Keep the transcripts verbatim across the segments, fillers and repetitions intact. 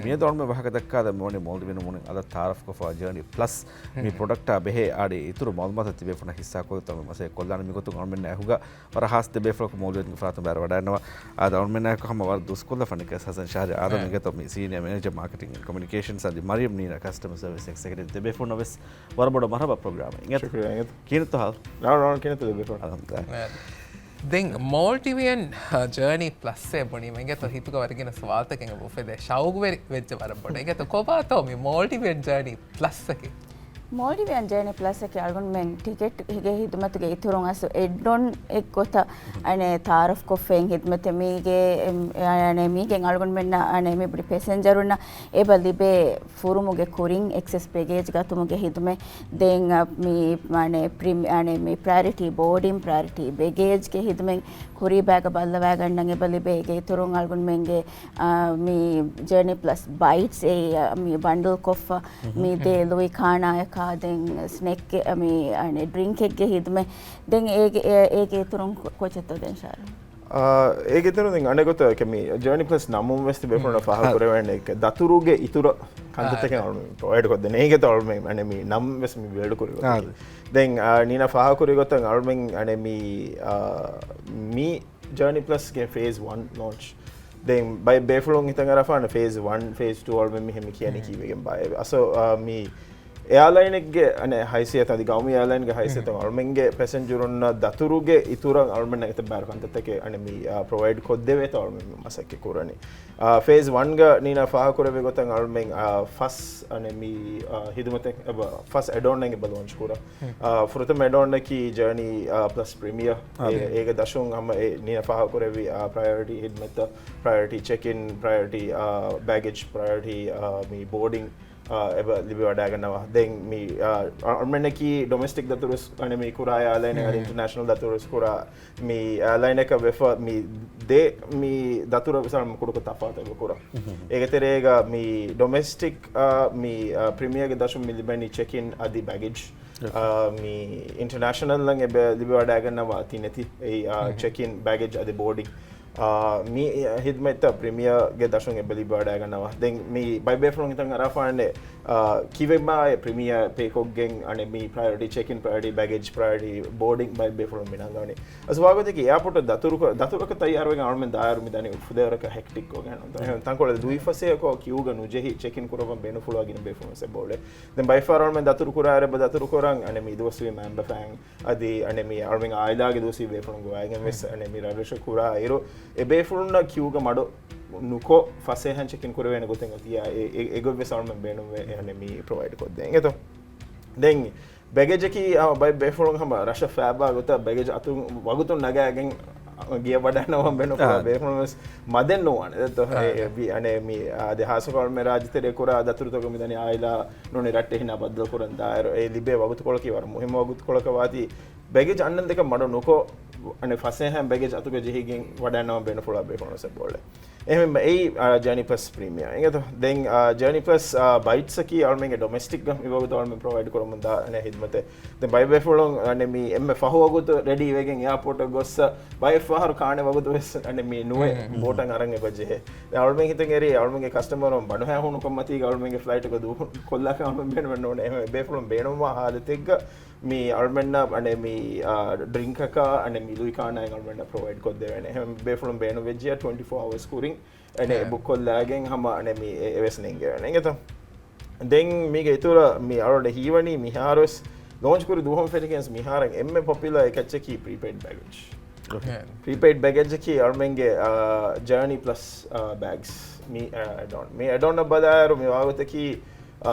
މިއަދު އަޅުމެން ވާހަކަ ދައްކާ ދެން މިވަނީ މޯލްޑިވިން މުޅިން އަލަށް ތައާރަފްކޮށްފަ ޖާނީ ޕްލަސް މި ޕްރޮޑަކްޓާ ބެހޭ އާ ޑީ އިތުރު މައުލޫމާތު ތިބޭފުޅުންނާ ހިއްސާކޮށްލަން މިގޮތުން އަޅުމެންނާ އެހުގަ ވަރަށް ހާސް ތިބޭފުޅަކު މޯލްޑިވިންގެ ފަރާތުން ބައިވެރިވަޑައިގަންނަވާ. އާދެ، އަޅުމެންނާއެކު ހަމަ ވަރަށް ދުވަސްކޮށްލާފަ ނިކަސް ހަސަން ޝާހްރިޔާރު އާދަމް އިނގޭތޯ މި ސީނިއާ މެނޭޖަރ މާކެޓިން އެންޑް ކޮމިއުނިކޭޝަންސް އަދި މަރިޔަމް ނީނާ ކަސްޓަމަރ ސަރވިސް އެގްޒެކެޓިވް ތިބޭފުޅުންނަށް ވެސް ވަރަށް ބޮޑަށް މަރުޙަބާ ޕްރޮގްރާމަށް. އިނގޭތޯ؟ ކިހިނެއްތޯ ހާލު؟ ރާނ ރާނ ކިހިނެއްތޯ ދެބޭފުޅުން؟ އަލްޙަމްދުލިއްލާހް. ދެން މޯލްޑިވިއަން ޖާނީ ޕްލަސްއޭ ބުނީމަ އިނގޭތޯ ހިތުގަ ވަރަށް ގިނަ ސުވާލުތަކެއް އެބަ އުފެދޭ. ޝައުގުވެރި ވެއްޖެ ވަރަށް ބޮޑަށް. އިނގޭތޯ ކޮބާތޯ މި މޯލްޑިވިއަން ޖާނީ ޕްލަސްއަކީ؟ މޯލްޑިވިއަން ޖާނީ ޕްލަސްއަކީ އަޅުގަނޑުމެން ޓިކެޓްގެ ހިދުމަތުގެ އިތުރުން އަސް އެޑް އޮންއެއްގޮތަށް އަނެއް ތައާރަފްކޮށްފައި ހިދުމަތެއް މީގެ، އެ، އަނެއް މީގެން އަޅުގަނޑުމެންނަށް އަނެއް މި ބުޑި ޕެސެންޖަރުންނަށް އެބަ ލިބޭ ފުރުމުގެ ކުރިން އެކްސެސް ބެގޭޖް ގަތުމުގެ ހިދުމަތް. ދެން، އަ، މި، އަނެއް ޕްރިމް-، އަނެއް މި ޕްރައިއޮރިޓީ ބޯޑިން، ޕްރައިއޮރިޓީ ބެގޭޖްގެ ހިދުމަތް ކުރީ ބައިގަ ބައްލަވައިގަންނަން އެބަ ލިބޭ. އޭގެ އިތުރުން އަޅުގަނޑުމެންގެ، އާ، މި ޖާނީ ޕްލަސް ބައިޓްސް އޭ، އަ، މި ބަންޑުލް ކޮށްފަ، މި ދޭ ލުއި ކާނާޔަކާ ދެން ސްނެކް، މި، އަނެއް ޑްރިންކެއްގެ ހިދުމަތް. ދެން އޭގެ، އޭ، އޭގެ އިތުރުން ކޮ-، ކޮށްޗެއްތޯ ދެން ޝާރު؟ އާ، އޭގެ އިތުރުން ދެން އަނެއް ގޮތަކަށް މި ޖާނީ ޕްލަސް ނަމުން ވެސް ތިބޭފުޅުންނަށް ފާހަގަކުރެވޭނެ ދަތުރުގެ އިތުރަށް ކަންތައްތަކެއް އަޅުމެން ޕްރޮވައިޑް ކޮށްދޭނެ. އޭގެތޯ އަޅުމެން އަނެއް މި ނަމް ވެސް މި ވޭޑް ކުރި ގޮތަކީ. ދެން، އާ، ނީނާ ފާހަގަކުރި ގޮތަށް އަޅުމެން އަނެއް މި، އާ، މި ޖާނީ ޕްލަސްގެ ފޭޒް ވަން ލޯންޗް. ދެން ބައެއް ބޭފުޅުން ހިތަށް އަރާފާނެ ފޭޒް ވަން، ފޭޒް ޓޫ އަޅުމެން މިހެން މި ކިޔަނީ ކީއްވެގެން ބާއޭ. އަސް، އާ، މި އެއާލައިނެއްގެ އަނެއް ހައިސިއްޔަތު އަދި ގައުމީ އެއާލައިންގެ ހައިސިއްޔަތުން އަޅުމެންގެ ޕެސެންޖަރުންނަށް ދަތުރުގެ އިތުރަށް އަޅުމެންނަށް އެތައް ބާރު ކަންތައްތަކެއް އަނެއް މި، އާ، ޕްރޮވައިޑް ކޮށްދެވޭތޯ އަޅުމެން މަސައްކަތް ކުރަނީ. އާ، ފޭޒް ވަންގަ ނީނާ ފާހަގަކުރެއްވި ގޮތަށް އަޅުމެން، އާ، ފަސް އަނެއް މި، އާ، ހިދުމަތެއް އެބަ ފަސް އެޑްއޮނެއް އެބަ ލޯންޗް ކުރަން. އާ، ފުރަތަމަ އެޑްއޮނަކީ ޖާނީ، އާ، ޕްލަސް ޕްރިމިއާ. އާ، އޭ، އޭގެ ދަށުން ހަމަ އެ ނީނާ ފާހަގަކުރެއްވި، އާ، ޕްރައިއޮރިޓީ ހިދުމަތްތައް، ޕްރައިއޮރިޓީ ޗެކް އިން، ޕްރައިއޮރިޓީ، އާ، ބެގޭޖް، ޕްރައިއޮރިޓީ، އާ، މި ބޯޑިން، އާ، އެބަ ލިބިވަޑައިގަންނަވާ. ދެން މި، އާ، އަ-، އަޅުމެންނަކީ ޑޮމެސްޓިކް ދަތުރުސް އަނެއް މި ކުރާ އެއާލައިނެއް އަދި އިންޓަރނޭޝަނަލް ދަތުރުސް ކުރާ މި އެއާލައިނަކަށް ވެފަ މި ދޭ މި ދަތުރަށް ވިސާލަ ކުޑަކޮށް ތަފާތު ކުރަން. އޭގެ ތެރޭގަ މި ޑޮމެސްޓިކް، އާ، މި، އާ، ޕްރިމިއާގެ ދަށުން މި ލިބެނީ ޗެކް އިން އަދި ބެގޭޖް. އާ، މި އިންޓަރނޭޝަނަލް އަށް އެބަ ލިބިވަޑައިގަންނަވާ ތިނެތި އެއީ، އާ، ޗެކް އިން، ބެގޭޖް އަދި ބޯޑިން. އާ، މި ހިދުމަތްތައް ޕްރިމިއާގެ ދަށުން އެބަ ލިބިވަޑައިގަންނަވާ. ދެން މި ބައެއް ބޭފުޅުން ހިތަށް އަރާފާނެ، އާ، ކިވެން ބާއޭ ޕްރިމިއާ ޕޭކޮށްގެން އަނެއް މި ޕްރައިއޮރިޓީ ޗެކް އިން، ޕްރައިއޮރިޓީ ބެގޭޖް، ޕްރައިއޮރިޓީ ބޯޑިން ބައެއް ބޭފުޅުން މި ނަންގަވަނީ. އަސް ވާގޮތަކީ އެއާޕޯޓަށް ދަތުރު، ދަތުރަކަށް ތައްޔާރުވެގެން އަޅުމެން ދާއިރު މި ދަނީ ފުދޭވަރަކަށް ހެކްޓިކް ކޮށްގެން. ތަންކޮޅެއް ލުއިފަސޭހަކޮށް ކިއުގަ ނުޖެހި ޗެކް އިން ކުރައްވަން ބޭނުންފުޅުވާ ގިނަ ބޭފުޅުން ވެސް އެބައުޅޭ. ދެން ބައެއްފަހަރު އަޅުމެން ދަތުރު ކުރާއިރު އެބަ ދަތުރު ކުރަން އަނެއް މި ދުވަސްވީ މައިންބަފައިން އަދި އަނެއް މި އަޅުމެން އާއިލާގެ ދުވަސްވީ ބޭފުޅުން ގޮވައިގެން ވެސް އަނެއް މި ރަށްރަށަށް ކުރާއިރު އެ ބޭފުޅުންނަށް ކިއުގަ މަޑު ނުކޮށް ފަސޭހައިން ޗެކް އިން ކުރެވޭނެ ގޮތެއް އޮތިއްޔާ އެ، އެ، އެގޮތް ވެސް އަޅުމެން ބޭނުންވޭ އަނެއް މި ޕްރޮވައިޑް ކޮށްދޭން. އެތޯ؟ ދެން ބެގޭޖަކީ، އާ، ބައެއް ބޭފުޅުން ހަމަ ރަށަށް ފައިބާ ގޮތަށް ބެގޭޖް އަތުން ވަގުތުން ނަގައިގެން ގެޔަށް ވަޑައިނަވަން ބޭނުންފުޅުވާ ބޭފުޅުން ވެސް މަދެއް ނުވާނެ. އެތޯ؟ އެ، އެ، ވި-، އަނެއް މި، އާ، އަދި ހާއްސަކޮށް މި ރާއްޖެތެރޭ ކުރާ ދަތުރުތަކުން މިދަނީ އާއިލާ ނޫނީ ރައްޓެހިންނާ ބައްދަލުކުރަން ދާއިރު އެ ލިބޭ ވަގުތުކޮޅަކީ ވަރަށް މުހިއްމު ވަގުތުކޮޅަކަށް ވާތީ، ބެގޭޖް އަންނަން ދެކަށް މަޑު ނުކޮށް، އަނެއް ފަސޭހައިން ބެގޭޖް އަތުގަ ޖެހިގެން ވަޑައިނަވަން ބޭނުންފުޅުވާ ބޭފުޅުން ވެސް އެބައުޅޭ. އެހެން އެއީ، އާ، ޖާނީ ޕްލަސް ޕްރީމިއާ. އިނގޭތޯ؟ ދެން، އާ، ޖާނީ ޕްލަސް، އާ، ބައިޓްސް އަކީ އަޅުމެންގެ ޑޮމެސްޓިކްގަ މި ވަގުތު އަޅުމެން ޕްރޮވައިޑް ކުރަމުން ދާ އަނެއް ހިދުމަތެއް. ދެން ބައެއް ބޭފުޅުން އަނެއް މި އެންމެ ފަހު ވަގުތު ރެޑީ ވެގެން އެއާޕޯޓަށް ގޮއްސަ ބައެއް ފަހަރު ކާނެ ވަގުތު ވެސް އަނެއް މި ނުވެ ބޯޓަށް އަރަން އެބަ ޖެހޭ. ދެން އަޅުމެން ހިތަށް އެރީ އަޅުމެންގެ ކަސްޓަމަރުން ބަނޑުހައި ހޫނުކަން މަތީގަ އަޅުމެންގެ ފްލައިޓުގަ ދޫކޮށްލާކަށް އަޅުމެން ބޭނުމެއް ނޫން. އެހެން ބޭފުޅުން ބޭނުންވާ ހާލަތެއްގަ މި އަޅުމެންނަށް އަނެއް މި، އާ، ޑްރިންކަކާ އަނެއް މި ލުއި ކާނާއެއް އަޅުމެންނަށް ޕްރޮވައިޑް ކޮށްދެވޭނެ. އެހެން ބޭފުޅުން ބޭނުން ވެއްޖިއްޔާ ޓްވެންޓީ ފޯ އަވަރސް ކުރިން އަނެއް ބުކް ކޮށްލާގެން ހަމަ އަނެއް މި އެ-، އެވެސް ނެންގެވޭނެ. އިނގޭތޯ؟ ދެން މީގެ އިތުރަށް މި އަޅުގަނޑަށް ހީވަނީ މިހާރުވެސް ލޯންޗް ކުރި ދުވަހުން ފެށިގެން މިހާރަށް އެންމެ ޕޮޕިއުލާ އެކައްޗަކީ ޕްރީޕެއިޑް ބެގޭޖް. ޕްރީޕެއިޑް ބެގޭޖަކީ އަޅުމެންގެ، އާ، ޖާނީ ޕްލަސް، އާ، ބެގްސް މި، އާ، އެޑްއޮން. މި އެޑްއޮންއަށް ބަލާއިރު މި ވާގޮތަކީ، އާ،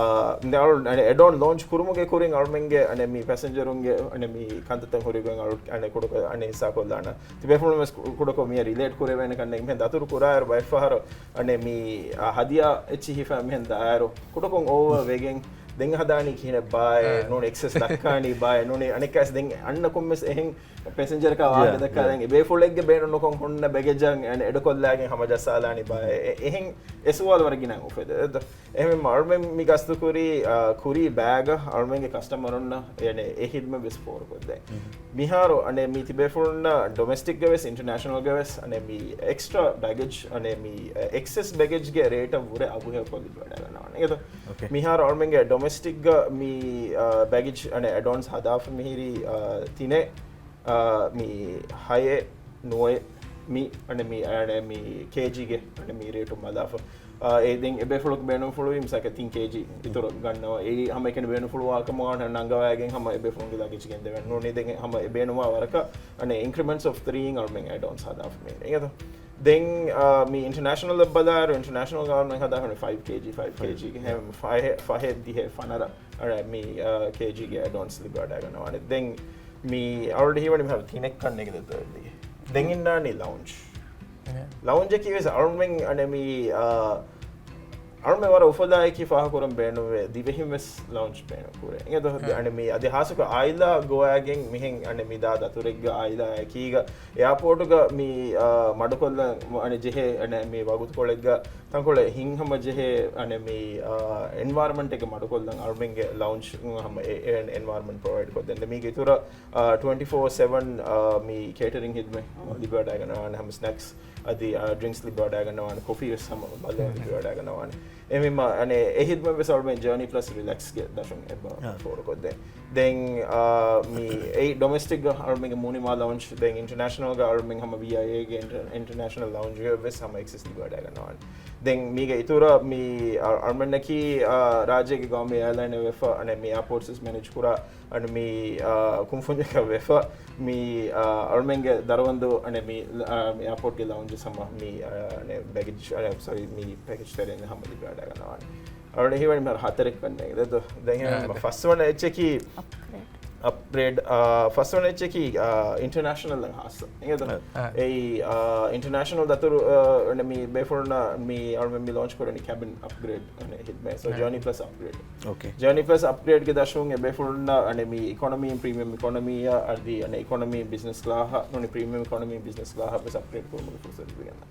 ދެން އަޅު-، އަނެއް އެޑްއޮން ލޯންޗް ކުރުމުގެ ކުރިން އަޅުމެންގެ އަނެއް މި ޕެސެންޖަރުންގެ އަނެއް މި ކަންތައްތައް ހުރިގޮތް އަޅު-، އަނެއް ކުޑަކޮށް އަނެއް ހިއްސާކޮށްލާނަ. ތިބޭފުޅުން ވެސް ކު-، ކުޑަކޮށް މިއަށް ރިލޭޓް ކުރެވޭނެ ކަންނޭނގެ މިހެން ދަތުރު ކުރާއިރު ބައެއްފަހަރު އަނެއް މި، އާ، ހަދިޔާ އެއްޗިހި ހިފާ މިހެން ދާއިރު ކުޑަކޮށް އޯވަރ ވެގެން ދެން ހަދާނީ ކިހިނެއް ބާއޭ، ނޫނީ އެކްސެސް ދައްކާނީ ބާއޭ، ނޫނީ އަނެއްކާސް ދެން އަންނަ ކޮންމެސް އެހެން ޕެސެންޖަރަކާ ވާހަކަ ދައްކާލަން އެބޭފުޅެއްގެ ބޭނުން ނުކޮން ހުންނަ ބެގެޖަށް އެޑުކޮށްލާގެން ހަމަ ޖައްސާލާނީ ބާ؟ އެ، އެ، އެހެން އެ ސުވާލު ވަރަށް ގިނަ އުފެދޭ. އެހެން އަޅުމެން މި ގަސްތުކުރީ، އާ، ކުރީ ބާގަ އަޅުމެންގެ ކަސްޓަމަރުންނަށް އެ ހިދްމަތް ވެސް ފޯރުކޮށްދޭ. މިހާރު އަނެ މި ތިބޭފުޅުންނަށް ޑޮމެސްޓިކްގަ ވެސް އިންޓަރނޭޝަނަލްގަ ވެސް އަނެ މި އެކްސްޓްރާ ބެގެޖް އަނެ މި އެކްސެސް ބެގެޖްގެ ރޭޓަށް ވުރެ އަގުހެޔޮކޮށް ލިބިވަޑައިގަންނަވާނެ. އެގޮތަށް މިހާރު އަޅުމެންގެ ޑޮމެސްޓިކްގަ މި، އާ، ބެގެޖް އަނެ އެޑް އޮންސް ހަދާފަ މިހިރީ، އާ، ތިނެއް، އާ، މި ހައެއް، ނުވައެއް، މި އަނެ މި، އަނެ މި ކޭޖީގެ އަނެ މި ރޭޓުން ހަދާފަ. އާ، އެ ދެން އެބޭފުޅަކު ބޭނުންފުޅުވީ މިސާލަކަށް ތިން ކޭޖީ އިތުރަށް ގަންނަވާ. އެއީ ހަމަ އެކަނި ބޭނުންފުޅުވާ ކަމަށް ނަންގަވައިގެން ހަމަ އެބޭފުޅުންގެ ލަގެޖް ގެންދެވެން ނޫނީ. ދެން ހަމަ އެ ބޭނުންވާ ވަރަކަށް އަނެ އިންކްރިމެންޓްސް އޮފް ތްރީ އިން އަޅުމެން އެޑް އޮންސް ހަދާފަ މިހިރީ. އެގޮތަށް ދެން، އާ، މި އިންޓަރނޭޝަނަލް ބަލާއިރު، އިންޓަރނޭޝަނަލް ގަވަރމަންޓް ހަދާފަ ފައިވް ކޭޖީ، ފައިވް ކޭޖީގެ ހެ-، ފަހެ، ފަހެ، ދިހެ، ފަނަރަ އަނެ މި، އާ، ކޭޖީގެ އެޑް އޮންސް ލިބިވަޑައިގަންނަވާނެ. ދެން މި އަޅުގަނޑު ހީވަނީ މިހާރު ތިނެއްކަން ނެގިދެއް ދޮއެއް ދިގެ. ދެން އިންނާނީ ލައުންޖް. އެހެން. ލައުންޖަކީ ވެސް އަޅުމެން އަނެ މި، އާ، އަޅުމެން ވަރަށް އުފަލާއެކީ ފާހަގަކުރަން ބޭނުންވޭ ދިވެހިން ވެސް ލައުންޖް ބޭނުން ކުރޭ. އިނގޭތޯ؟ އެ. އަނެ މި އަދި ހާސްކޮށް އާއިލާ ގޮވައިގެން މިހެން އަނެ މި ދާ ދަތުރެއްގަ އާއިލާއަކީގަ އެއާޕޯޓުގަ މި، އާ، މަޑުކޮށްލަން އަނެ ޖެހޭ އަނެ މި ވަގުތުކޮޅެއްގަ ތަންކޮޅެއް ހިން ހަމަ ޖެހޭ އަނެ މި، އާ، އެންވަޔަރަމަންޓެއްގެ މަޑުކޮށްލަން އަޅުމެންގެ ލައުންޖް ހަމަ އެ، އެ އެންވަޔަރަމަންޓް ޕްރޮވައިޑް ކޮށްދޭން. މީގެ އިތުރަށް، އާ، ޓްވެންޓީ ފޯ ސެވަން، އާ، މި ކޭޓަރިން ހިދުމަތް ލިބިވަޑައިގަންނަވާނެ، ހަމަ ސްނެކްސް އަދި، އާ، ޑްރިންކްސް ލިބިވަޑައިގަންނަވާނެ، ކޮފީ ވެސް ހަމަ ބަލަން ލިބިވަޑައިގަންނަވާނެ. އެހެންވީމަ އަނެ އެ ހިދުމަތް ވެސް އަޅުމެން ޖާނީ ޕްލަސް ރިލެކްސްގެ ދަށުން އެބަ އާ. ފޯރުކޮށްދޭ. ދެން، އާ، މި އެއީ ޑޮމެސްޓިކްގަ އަޅުމެންގެ މޫނިމާ ލައުންޖް، ދެން އިންޓަރނޭޝަނަލްގަ އަޅުމެން ހަމަ ވީއައިއޭގެ އިންޓަ-، އިންޓަރނޭޝަނަލް ލައުންޖްގަ ވެސް ހަމަ އެކްސެސް ލިބިވަޑައިގަންނަވާނެ. ދެން މީގެ އިތުރަށް މި އަ-، އަޅުމެންނަކީ، އާ، ރާއްޖޭގެ ގައުމީ އެއާލައިނެއް ވެފަ، އަނެ މި އެއާޕޯޓްސް ވެސް މެނޭޖް ކުރާ، އަނެ މި، އާ، ކުންފުންޏަކަށް ވެފަ، މި، އާ، އަޅުމެންގެ ދަރުވަންދު އަނެ މި، އާ، މި އެއާޕޯޓްގެ ލައުންޖަށް ހަމަ މި، އާ، އަނެ ބެގެޖް، އަނެ، ސޮރީ، މި ޕެކެޖް ތެރެއިން ހަމަ ލިބިވަޑައިގަންނަވާނެ. އަޅުގަނޑު ހީވަނީ މިހާރު ހަތަރެއްކަން ނޭނގެ. ދެ-، ދެން އާ، ދެ. ފަސްވަނަ އެއްޗަކީ އަޕްގްރޭޑް. އަޕްގްރޭޑް، އާ، ފަސްވަނަ އެއްޗަކީ، އާ، އިންޓަރނޭޝަނަލް އަށް ހާއްސަ. އިނގޭތޯ؟ އާ. އެއީ، އާ، އިންޓަރނޭޝަނަލް ދަތުރު، އާ، އަނެ މި ބޭފުޅުންނަށް މި އަޅުމެން މި ލޯންޗް ކުރަނީ ކެބިން އަޕްގްރޭޑް އަނެ ހިދުމަތް. ސޯ، އާ. ޖާނީ ޕްލަސް އަޕްގްރޭޑް. އޯކޭ. ޖާނީ ޕްލަސް އަޕްގްރޭޑްގެ ދަށުން އެ ބޭފުޅުންނަށް އަނެ މި އިކޮނޮމީ، ޕްރީމިއަމް އިކޮނޮމީއަށް އަދި އަނެ އިކޮނޮމީ ބިޒްނަސް ކްލާހަށް ނޫނީ ޕްރީމިއަމް އިކޮނޮމީ ބިޒްނަސް ކްލާހަށް ވެސް އަޕްގްރޭޑް ކުރުމުގެ ފުރުސަތު ލިބިގެންދާ.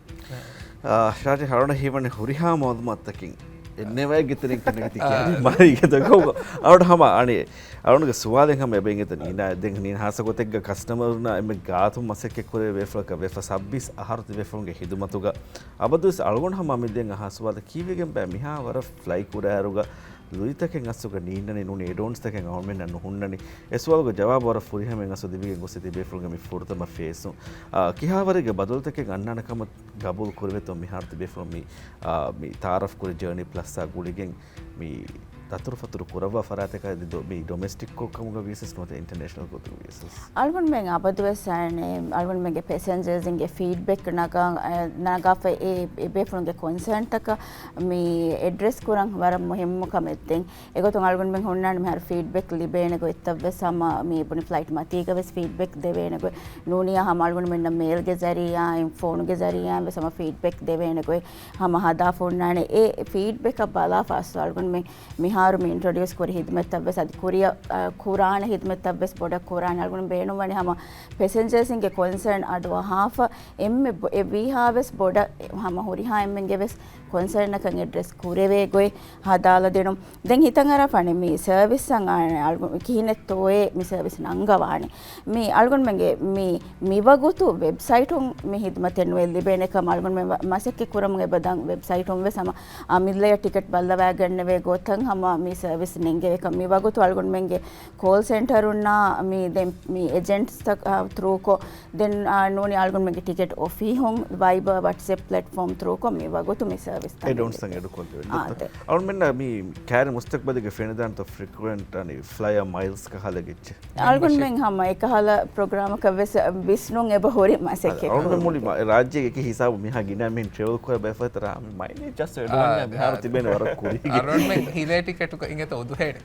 އާ، ޝާޖި ހަރުނަ ހީވަނީ ހުރިހާ މައުލޫމާތުތަކެއް އެންނެވައިގެ ތެރެއިން ކަންނެގެ ތި ކިޔާ އާ. މާރީގެ ދޮގު. އަޅުގަނޑު ހަމަ އަނި، އަޅުގަނޑުގެ ސުވާލެއް ހަމަ އެބަ އިނގޭތޯ ނީނާ. ދެން ނީނާ ހާއްސަ ގޮތެއްގަ ކަސްޓަމަރުންނާ އެންމެ ގާތުން މަސައްކަތް ކުރެވޭ ބޭފުޅަކަށް ވެފަ ސައްބީސް އަހަރު ތި ބޭފުޅުންގެ ހިދުމަތުގަ އަބަދުވެސް އަޅުގަނޑު ހަމަ އަމިއްލައަށް އަހާ ސުވާލަކީ ކީއްވެގެންބާ މިހާ ވަރަށް ފްލައި ކުރާއިރުގަ ލުއިތަކެއް އަސްލުގަ ނީންނަނީ ނޫނީ އެޑް އޮންސްތަކެއް އަޅުގަނޑުމެންނަށް ނުހުންނަނީ. އެ ސުވާލުގެ ޖަވާބު ވަރަށް ފުރިހަމައިން އަސްލު ލިބިގެން ގޮސް ތި ބޭފުޅުންގެ މި ފުރަތަމަ ފޭސް. އާ، ކިހާވަރެއްގެ ބަދަލުތަކެއް އަންނާނެ ކަމަށް ގަބޫލު ކުރެވޭތޯ މިހާރު ތި ބޭފުޅުން މި، އާ، މި ތައާރަފް ކުރި ޖާނީ ޕްލަސްއާ ގުޅިގެން މި ދަތުރުފަތުރު ކުރައްވާ ފަރާތަކާ އެދި ދޮ-، މި ޑޮމެސްޓިކް ކަމުގަ ވިޔަސް ނުވަތަ އިންޓަރނޭޝަނަލް ގޮތުގަ ވިޔަސް. އަޅުގަނޑުމެން އަބަދުވެސް އަނެ، އަޅުގަނޑުމެންގެ ޕެސެންޖަރސް އިންގެ ފީޑްބެކް ނަގާ، އަ، ނަގާފަ އެ، އެ ބޭފުޅުންގެ ކޮންސާންތަކަށް މި އެޑްރެސް ކުރަން ވަރަށް މުހިއްމު ކަމެއް ދެން. އެގޮތުން އަޅުގަނޑުމެން ހުންނާނެ މިހާރު ފީޑްބެކް ލިބޭނެ ގޮތްތައްވެސް ހަމަ މި ބުނި ފްލައިޓް މަތީގަވެސް ފީޑްބެކް ދެވޭނެ ގޮތް. ނޫނީ ހަމަ އަޅުގަނޑުމެންނަށް މެއިލްގެ ޒަރީއާއިން، ފޯނުގެ ޒަރީއާއިން ވެސް ހަމަ ފީޑްބެކް ދެވޭނެ ގޮތް ހަމަ ހަދާފަ ހުންނާނެ. އެ ފީޑްބެކަށް ބަލާފަ އަސްލު އަޅުގަނޑުމެން މިހާރު މި އިންޓްރޮޑިއުސް ކުރި ހިދުމަތްތައްވެސް އަދި ކުރިއަށް، އަ، ކުރާނެ ހިދުމަތްތައްވެސް ބޮޑަށް ކުރާނެ. އަޅުގަނޑު ބޭނުންވަނީ ހަމަ ޕެސެންޖަރސް އިންގެ ކޮންސާން އަޑުއަހާފަ އެންމެ ބޮ-، އެ ވީހާވެސް ބޮޑަށް ހަމަ ހުރިހާ އެންމެންގެވެސް ކޮންސާންއަކަށް އެޑްރެސް ކުރެވޭ ގޮތް ހަދާލަ ދިނުން. ދެން ހިތަށް އަރާފަ އަނެ މި ސަރވިސްއަށް އަނެ އަޅުގަނޑު ކިހިނެއްތޯއޭ މި ސަރވިސް ނަންގަވާނެ. މި އަޅުގަނޑުމެންގެ މި، މިވަގުތު ވެބްސައިޓުން މި ހިދުމަތެއް ނުވެ ލިބޭނެ ކަމަށް އަޅުގަނޑުމެން ވަ-، މަސައްކަތް ކުރަމުން އެބަ ދަން ވެބްސައިޓުން ވެސް ހަމަ އަމިއްލަޔަށް ޓިކެޓް ބައްލަވައިގަންނެވޭ ގޮތަށް ހަމަ މި ސަރވިސް ނެންގެވޭ ކަމަށް. މިވަގުތު އަޅުގަނޑުމެންގެ ކޯލް ސެންޓަރުންނާ މި ދެން މި އެޖެންޓްސްތައް، އާ، ތްރޫކޮށް، ދެން، އާ، ނޫނީ އަޅުގަނޑުމެންގެ ޓިކެޓް އޮފީހުން ވައިބަ ވަޓްސެޕް ޕްލެޓްފޯމް ތްރޫކޮށް މި ވަގުތު މި ސަރވިސް އެޑް އޮންސް އެޑުކޮށްދެވެން. އާ، ދެ. އަޅުމެންނަށް މި ކައިރި މުސްތަޤްބަލުގެ ފެނިދާންތޯ ފްރީކުއެންޓް އަނި ފްލަޔަރ މައިލްސް ކަހަލަ ގެއްޗެއް؟ އަޅުގަނޑުމެން ހަމަ އެކަހަލަ ޕްރޮގްރާމަކަށް ވެސް ވިސްނުން އެބަ ހުރި މަސައްކަތް. އަޅުގަނޑު މުޅި މަ-، ރާއްޖޭގެ އެކި ހިސާބު މިހާ ގިނަ މިހެން ޓްރެވެލް ކުރާ ބައެއް ފަހަތަރާ މައިލޭޖް ޖަސްޓް އެޑް އާ، ވަންނަ މިހާރު ތިބޭނެ ވަރަށް ކުރީގެ. އަޅުގަނޑުމެން ހިލޭ ޓިކެޓުގަ އިނގޭތޯ އުދުހޭނެ.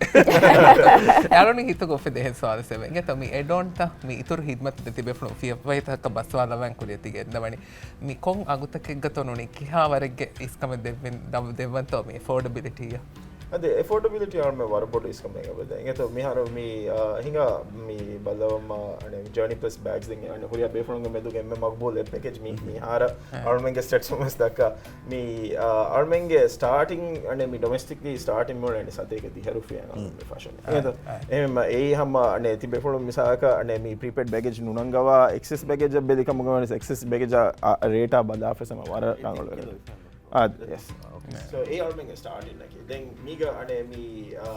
އަޅުގަނޑު ހިތުގަ އުފެދޭ އެހެން ސުވާލެއް އެބަ އިނގޭތޯ މި އެޑް އޮންތައް މި އިތުރު ހިދުމަތްތައް ތިބޭފުޅުން ފިޔަވަހިތަކަށް ބަސްވާލަވާން ކުރިއަށް ތި ގެންދަވަނީ. މި ކޮން އަގުތަކެއްގަތޯ ނޫނީ ކިހާވަރެއްގެ އިސްކަމެއް ދެއްވެން-، ދަ-، ދެއްވަންތޯ މި އެފޯޑަބިލިޓީއަށް؟ އަދި އެފޯޑަބިލިޓީ އަޅުމެން ވަރަށް ބޮޑު އިސްކަމެއް އެބަދޭ. އިނގޭތޯ މިހާރު މި، އާ، ހިނގާ މި ބައްލަވަމާ، އަނެ، ޖާނީ ޕްލަސް ބޭގްސް ދެން، އަނެ، ހުރިހާ ބޭފުޅުންގެ މެދުގެ އެންމެ މަގްބޫލު އެއް ޕެކޭޖް މި، މި ހާރަ އަޅުމެންގެ ސްޓެޓްސް ވެސް ދައްކާ. މި، އާ، އަޅުމެންގެ ސްޓާޓިން، އަނެ، މި ޑޮމެސްޓިކްލީ ސްޓާޓިން މި އަނެ، ސަތޭކަ ދިހަ ރުފިޔާ އަޅުމެން ފަށަނީ. އިނގޭތޯ؟ އެހެން އެއީ ހަމަ، އަނެ، ތި ބޭފުޅުން މިސާލަކަށް، އަނެ، މި ޕްރީޕެއްޑް ބޭގޭޖް ނުނަންގަވާ އެކްސެސް ބޭގޭޖަށް ބެލި ކަމުގަ ވެސް އެކްސެސް ބޭގޭޖާ، އާ، ރޭޓާ ބަލާފަސް ހަމަ ވަރަށް ރަނގަޅު. އާ، ޔެސް. ސޯ، އެ އަޅުމެންގެ ސްޓާޓިން އަކީ. ދެން މީގަ އަނެ މި، އާ،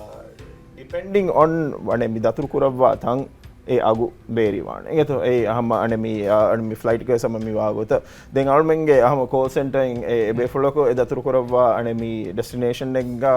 ޑިޕެންޑިން އޮން އަނެ މި ދަތުރު ކުރައްވާ ތަން އެ އަގު ބޭރިވާނެ. އިނގޭތޯ އެ ހަމަ އަނެ މި، އާ، އަނެ މި ފްލައިޓްގެ ސަމަ މި ވާގޮތަށް. ދެން އަޅުމެންގެ ހަމަ ކޯލް ސެންޓަރ އިން އެ، އެ ބޭފުޅަކު އެ ދަތުރު ކުރައްވާ އަނެ މި ޑެސްޓިނޭޝަން އެއްގަ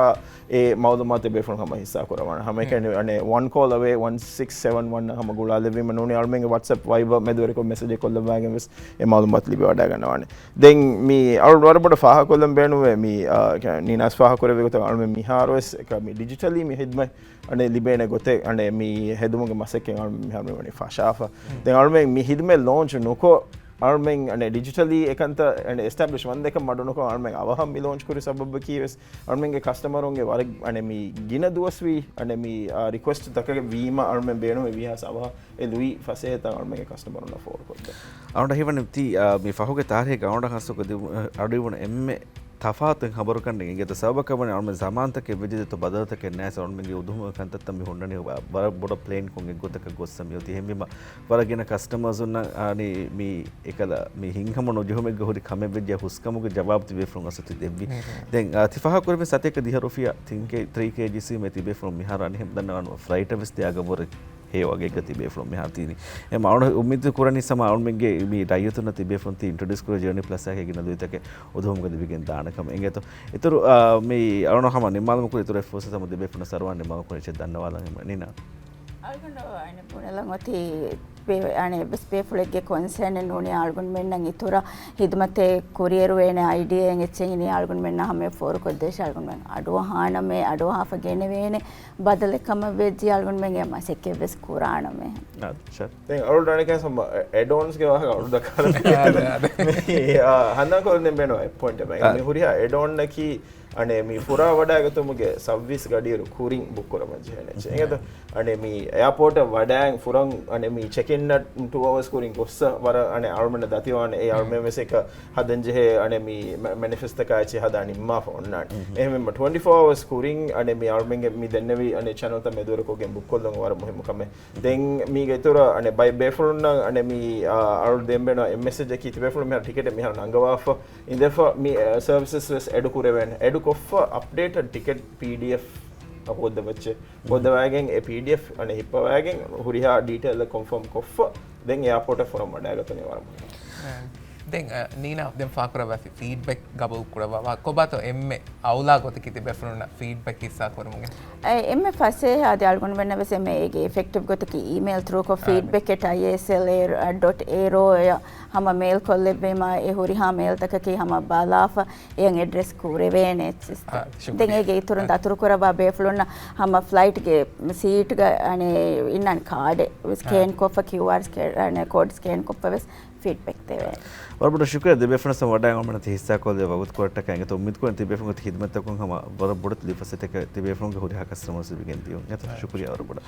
އެ މައުލޫމާތު ބޭފުޅުން ހަމަ ހިއްސާ ކުރައްވާނެ. ހަމަ އެކަނި އަނެ ވަން ކޯލް އަވޭ ވަން ސިކްސް ސެވަން ވަން ހަމަ ގުޅާލެއްވީމަ ނޫނީ އަޅުމެންގެ ވަޓްސްއެޕް ވައިބަ މެދުވެރިކޮށް މެސެޖެއް ކޮށްލައްވާގެން ވެސް އެ މައުލޫމާތު ލިބިވަޑައިގަންނަވާނެ. ދެން މި އަޅު ވަރަށް ބޮޑަށް ފާހަގަކޮށްލަން ބޭނުވޭ މި، އާ، ނީނާސް ފާހަގަކުރެއްވި ގޮތަށް އަޅުމެން މިހާރު ވެސް މި ޑިޖިޓަލީ މި ހިދުމަތް އަނެ ލިބޭނެ ގޮތެއް އަނެ މި ހެދުމުގެ މަސައްކަތް އަޅުމެން މިހާރު މި ވަނީ ފަށާފަ. ދެން އަޅުމެން މި ހިދުމަތް ލޯންޗް ނުކޮށް އަޅުމެން އަނެ ޑިޖިޓަލީ އެކަންތައް އަނެ އެސްޓެބްލިޝް ވަންދެކަށް މަޑުނުކޮށް އަޅުމެން އަވަހަށް މި ލޯންޗް ކުރި ސަބަބަކީ ވެސް އަޅުމެންގެ ކަސްޓަމަރުންގެ ވަރަށް އަނެ މި ގިނަ ދުވަސްވީ އަނެ މި، އާ، ރިކުއެސްޓް ތަކަކަށް ވީމަ އަޅުމެން ބޭނުމެއް ވީހާސް އަވަހަށް އެ ލުއި ފަސޭހަތައް އަޅުމެންގެ ކަސްޓަމަރުންނަށް ފޯރުކޮށްދޭ. އަޅުގަނޑަށް ހީވަނީ ތި، އާ، މި ފަހުގެ ތާރީހެއްގަ އަޅުގަނޑަށް ހާއްސަކޮށް ދި-، އަޑުއިވުނު އެންމެ ތަފާތު ހަބަރުކަން އިނގޭތޯ ސަބަބަކަށް ވަނީ އަޅުމެން ޒަމާންތަކެއް ވެއްޖެއެއްތޯ ބަދަލުތަކެއް ނައިސް އަޅުމެންގެ އުދުހުމުގެ ކަންތައްތައް މި ހުންނަނީ ވަ-، ވަރަށް ބޮޑަށް ޕްލޭން ކޮށް އެއްގޮތަކަށް ގޮއްސަ މި އޮތީ. އެހެންވީމަ ވަރަށް ގިނަ ކަސްޓަމަރުންނަށް އަނީ މި އެކަލަ މި ހިތްހަމަ ނުޖެހުމެއްގަ ހުރި ކަމެއް ވެއްޖެ ހުސްކަމުގެ ޖަވާބު ތިބޭފުޅުން އަސްލު ތި ދެއްވި. ދެން، އާ، ތި ފާހަގަކުރެއްވި ސަތޭކަ ދިހަ ރުފިޔާ ތިން ކޭ، ތްރީ ކޭޖީސް މެ ތިބޭފުޅުން މިހާރު އަނިހެން ދަންނަވާން ފްލައިޓަށް ވެސް ދިޔާގަ ވުރެ ހެޔޮ އަގެއްގަ ތިބޭފުޅުން މިހާރު ތީނީ. އެ މަ-، އަޅު އުއްމީދު ކުރަނީ ސަމާ އަޅުމެންގެ މި ރައްޔިތުންނަށް ތިބޭފުޅުން ތި އިންޓްރޮޑިއުސް ކުރޭ ޖާނީ ޕްލަސް އާއެކޭ ގިނަ ލުއިތަކެއް އުދުހުމުގަ ލިބިގެން ދާނެ ކަމަށް. އިނގޭތޯ އިތުރު، އާ، މި އަޅުން ހަމަ ނިންމާލުމަކުރި އިތުރު އެއް ފުރުސަތު ހަމަ ތިބޭފުޅުންނަށް ސަރުވާން ނިންމާލުމަކުރި އެއްޗެއް ދަންނަވާލަން ހިމަ ނީނާ. އަޅުގަނޑު އަނެއް ބުނެލަން އޮތީ ބޭ-، އަނެއް ވެސް ބޭފުޅެއްގެ ކޮންސަން ނޫނީ އަޅުގަނޑުމެންނަށް އިތުރަށް ހިދުމަތެއް ކުރިއެރުވޭނެ އައިޑިއޭ އެއްޗެއް އިނީ އަޅުގަނޑުމެންނަށް ހަމަ ފޯރުކޮށްދޭށޭ އަޅުގަނޑުމެން އަޑުއަހާނަމޭ، އަޑުއަހާފަ ގެނެވޭނެ ބަދަލެއް ކަމަށް ވެއްޖެ އަޅުގަނޑުމެންގެ މަސައްކަތް ވެސް ކުރާނަމޭ. އާ، ޝަ-. ދެން އަޅު އަނެކާ ސަމް އެޑްއޮންސްގެ ވާހަކަ އަޅު ދައްކާލަން. އާ، ދެ، އާ، ދެ. މި، އާ، ހަނދާން ކޮށްލަން ބޭނުން އެއް ޕޮއިންޓެއް މެ. އާ. މި ހުރިހާ އެޑްއޮންއަކީ އަނެ މި ފުރާ ވަޑައިގަތުމުގެ ސައުވީސް ގަޑިއިރު ކުރިން ބުކް ކުރަމަށް ޖެހޭނެ އެއްޗެއް. އިނގޭތޯ؟ އަނެ މި އެއާޕޯޓަށް ވަޑައިން ފުރަން އަނެ މި ޗެކިންއަށް ޓޫ އަވަސް ކުރިން ގޮއްސަ ވަރަށް އަނެ އަޅުމެންނަށް ދަތިވާނެ އެ އަޅުމެން ވެސް އެކަ ހަދަން ޖެހޭ އަނެ މި މެ-، މެނިފެސްޓޯތަކާ އެއްޗެއް ހަދާ ނިންމާފަ އޮންނާނެ. އެހެންވީމަ ޓްވެންޓީ ފޯ އަވަސް ކުރިން އަނެ މި އަޅުމެންގެ މި ދެންނެވި އަނެ ޗެނަލްތައް މެދުވެރިކޮށްގެން ބުކްކޮށްލުން ވަރަށް މުހިއްމު ކަމެއް. ދެން މީގެ އިތުރަށް އަނެ ބައެއް ބޭފުޅުންނަށް އަނެ މި، އާ، އަޅު ދޭން ބޭނުން އެއް މެސެޖަކީ ތިބޭފުޅުން މިހާރު ޓިކެޓެއް މިހާރު ނަންގަވާފަ އިނދެފަ މި، އާ، ސަރވިސަސް ވެސް އެޑު ކުރެވޭނެ. އެޑު ކޮށްފަ އަޕްޑޭޓެޑް ޓިކެޓް ޕީޑީއެފް އަށް ހޯއްދަވައްޗެ. ހޯއްދަވައިގެން އެ ޕީޑީއެފް އަނެ ހިއްޕަވައިގެން ހުރިހާ ޑީޓެއލް ކޮންފާމް ކޮށްފަ ދެން އެއާޕޯޓަށް ފުރަން ވަޑައިގަތުނީ ވަރަށް މުހިއްމު. ދެން، އަ، ނީނާ ދެން ފާކުރައްވާފި ފީޑްބެކް ގަބޫލު ކުރައްވާ ކޮބާތޯ އެންމެ އައުލާ ގޮތަކީ ތިބޭފުޅުންނަށް ފީޑްބެކް ހިއްސާ ކުރުމުގެ؟ އެ، އެންމެ ފަސޭހަ އަދި އަޅުގަނޑުމެންނަށް ވެސް އެންމެ އޭގެ އިފެކްޓިވް ގޮތަކީ އީމެއިލް ތްރޫކޮށް އާ، ފީޑްބެކް އެޓް އައިއެސްއެލްއޭ ޑޮޓް އޭރޯ އަށް ހަމަ މެއިލް ކޮށްލެއްވީމާ އެ ހުރިހާ މެއިލްތަކަކީ ހަމަ ބަލާފަ އެއަށް އެޑްރެސް ކުރެވޭނެ އެއްޗެއް. އާ، ޝުކުރިއްޔާ. ދެން އޭގެ އިތުރުން އާ، ދަތުރު ކުރައްވާ ބޭފުޅުންނަށް ހަމަ ފްލައިޓްގެ ސީޓްގަ އަނެ އިންނާނެ ކާޑެއް އާ، ސްކޭން ކޮށްފަ ކިއުއާރް ސްކޭ-، އަނެ ކޯޑް ސްކޭން ކޮށްފަ ވެސް ފީޑްބެކް ދެވޭ. ވަރަށް ބޮޑަށް ޝުކުރިއްޔާ ދެބޭފުޅުން ވަޑައިގެން އަޅުމެންނާ ތި ހިއްސާކޮށްލެވޭ ވަގުތުކޮޅަށްޓަކާ. އިނގޭތޯ އުއްމީދުކުރަން ތިބޭފުޅުންގެ ތި ހިދުމަތްތަކުން ހަމަ ވަރަށް ބޮޑެތި ލުއިފަސޭހަތަކެއް ތިބޭފުޅުންގެ ހުރިހާ ކަސްޓަމަރސް ލިބިގެން ދިޔުން. އެތަ އާ، ޝުކުރިއްޔާ ވަރަށް ބޮޑަށް.